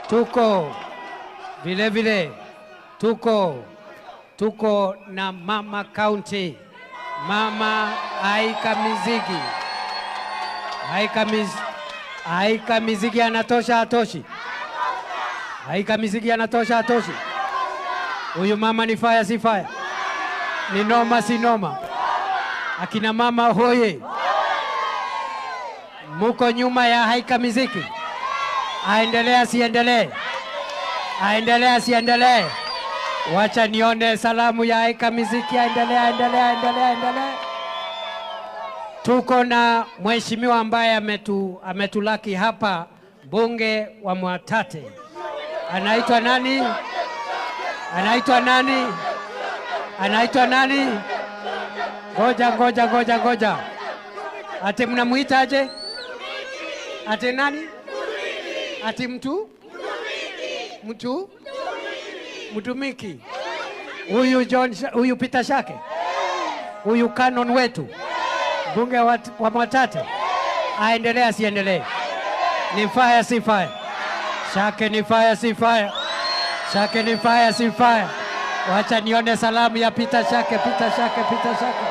Tuko vile vile tuko na Mama County, Mama Aika Mizigi. Aika Mizigi anatosha atoshi? Aika Mizigi anatosha atoshi? Huyu mama ni fire si fire? Ni noma si noma? Akina mama hoye! Muko nyuma ya Aika Miziki? Aendelee asiendelee? Aendelee asiendelee? Wacha nione salamu ya Aika Miziki. Aendelee, aendelee, aendelee, aendelee. Tuko na mheshimiwa ambaye ametulaki hapa, mbunge wa Mwatate. Anaitwa nani? Anaitwa nani? Anaitwa nani? Ngoja, ngoja, ngoja, ngoja. Ati mnamuita aje? Ati nani? Ati mtu? Mtu? Mtumiki. Huyu John, huyu Peter Shake. Huyu Canon wetu. Mbunge wa Mwatate. Aendelee asiendelee? Ni fire si fire? Shake ni fire si fire? Shake ni fire si fire? Wacha nione salamu ya Peter Shake, Peter Shake, Peter Shake.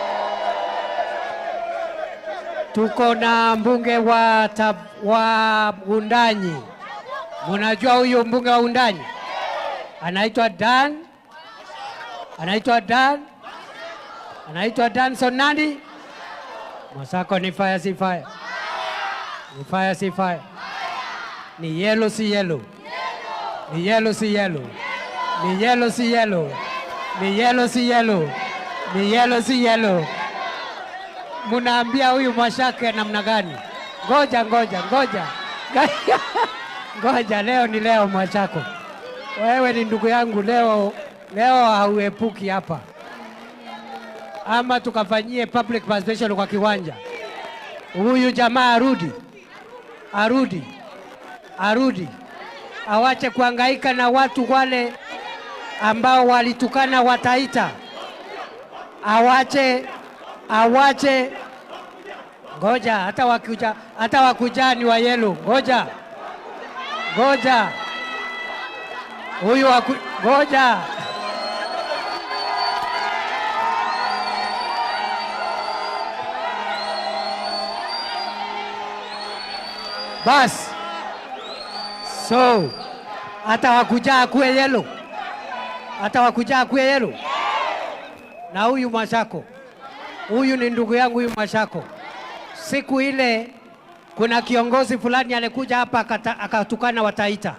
Tuko na mbunge wa Wundanyi. Mnajua huyu mbunge wa Wundanyi? Anaitwa Dan. Anaitwa Dan. Anaitwa Danson nani? Masako ni fire si fire? Ni fire si fire? Ni yellow si yellow? Ni yellow si yellow? Ni yellow si yellow? Ni yellow si yellow? Ni yellow si yellow? Munaambia huyu Mwashake namna gani? Ngoja, ngoja, ngoja. Ngoja, leo ni leo Mwashako. Wewe ni ndugu yangu, leo leo hauepuki hapa. Ama tukafanyie public participation kwa kiwanja. Huyu jamaa arudi. Arudi. Arudi. Awache kuhangaika na watu wale ambao walitukana Wataita. Awache, awache. Ngoja, hata wakuja ni wa yellow. Ngoja. Ngoja. Huyu ngoja. Bas. So, hata wakuja akuwe yellow. Hata wakuja akuwe yellow. Na huyu Mwashako. Huyu ni ndugu yangu huyu Mwashako. Siku ile kuna kiongozi fulani alikuja hapa akatukana Wataita.